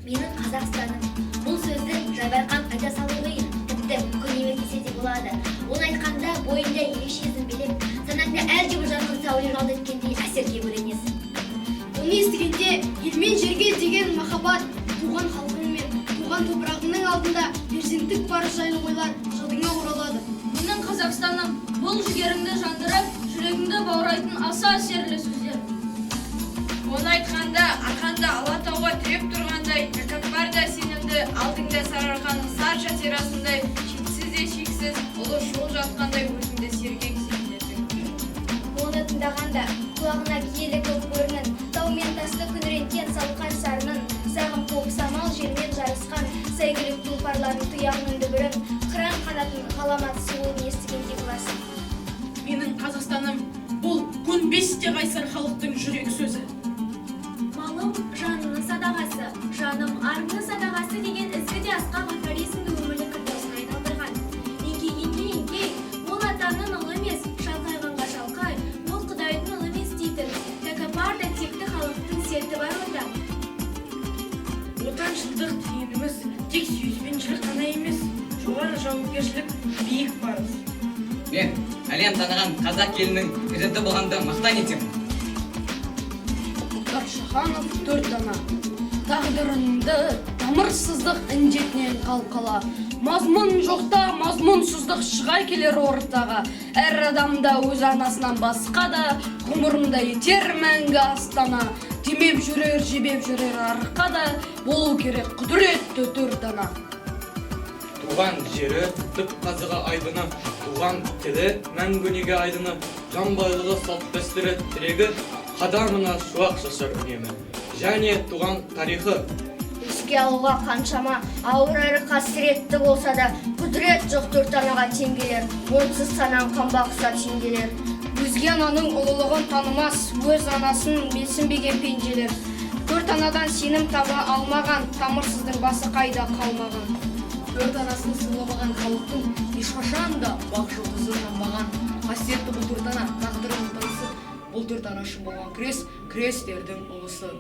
Менің Қазақстаным. Бұл сөзді жайбарқат айта салу қиын, тіпті мүмкін емес десе де болады. Оны айтқанда бойыңда ерекше сезім билеп, санаңда әлдебір жарқын сәуле жалт еткендей әсерге бөленесің. Оны естігенде ел мен жерге деген махаббат, туған халқың мен туған топырағыңның алдында перзенттік парыз жайлы ойлар жадыңа оралады. Менің Қазақстаным — бұл жігеріңді жандырып, жүрегіңді баурайтын аса әсерлі сөздер. Оны айтқанда арқаңды Алатауға тіреп тұрғандай, тәкаппар да сенімді, алдыңда Сарыарқаның сар жазирасындай шетсіз де шексіз ұлы жол жатқандай, өзіңді сергек сезінесің. Оны тыңдағанда құлағына киелі көк бөрінің, тау мен тасты күңіренткен салқар сарынын, сағым қуып самал желмен жарысқан сәйгүлік тұлпарлардың тұяғының дүбірін, қыран қанатының ғаламат сұлуын естігендей боласың. Менің Қазақстаным — бұл көнбес те қайсар халықтың жүрек сөзі. Малым — жанымның садағасы, жаным — арымның садағасы деген ізгі де асқақ афоризмді өмірлік эпосына айналдырған. Еңкейгенге еңкей, ол атамның ұлы емес, шалқайғанға шалқай, ол құдайдың ұлы емес дейтін тәкаппар да текті халықтың серті бар онда. Отаншылдық дегеніміз тек сүйіспеншілік қана емес, жоғары жауапкершілік, биік парыз. Мен әлем таныған қазақ елінің перзенті болғанды мақтан етемін. Мұхтар Шаханов, «Төрт ана». Тағдырыңды тамырсыздық індетінен қалқала. Мазмұн жоқта мазмұнсыздық шыға келер ортаға. Әр адамда өз анасынан басқа да ғұмырында етер мәңгі астана. Демеп жүрер, жебеп жүрер арқа да болу керек құдіретті төрт ана. Туған жері — түп қазығы, айдыны, туған тілі — мәңгі өнеге айдыны, жан байлығы, салт дәстүрі, тірегі, қадамына шуақ шашар үнемі және туған тарихы. Еске алуға қаншама ауыр әрі қасіретті болса да, құдірет жоқ төрт анаға тең келер, онсыз санаң қанбақ ұстап шеңгелер. Өзге ананың ұлылығын танымас өз анасын менсінбеген пенделер. Төрт анадан сенім таба алмаған тамырсыздың басы қайда қалмаған. Төрт анасын сыйламаған халықтың ешқашан да бақ жұлдызы жанбаған. Қасиетті бұл төрт ана, тағдырының тынысы. Бұл төрт ана үшін болған күрес — күрестердің ұлысы.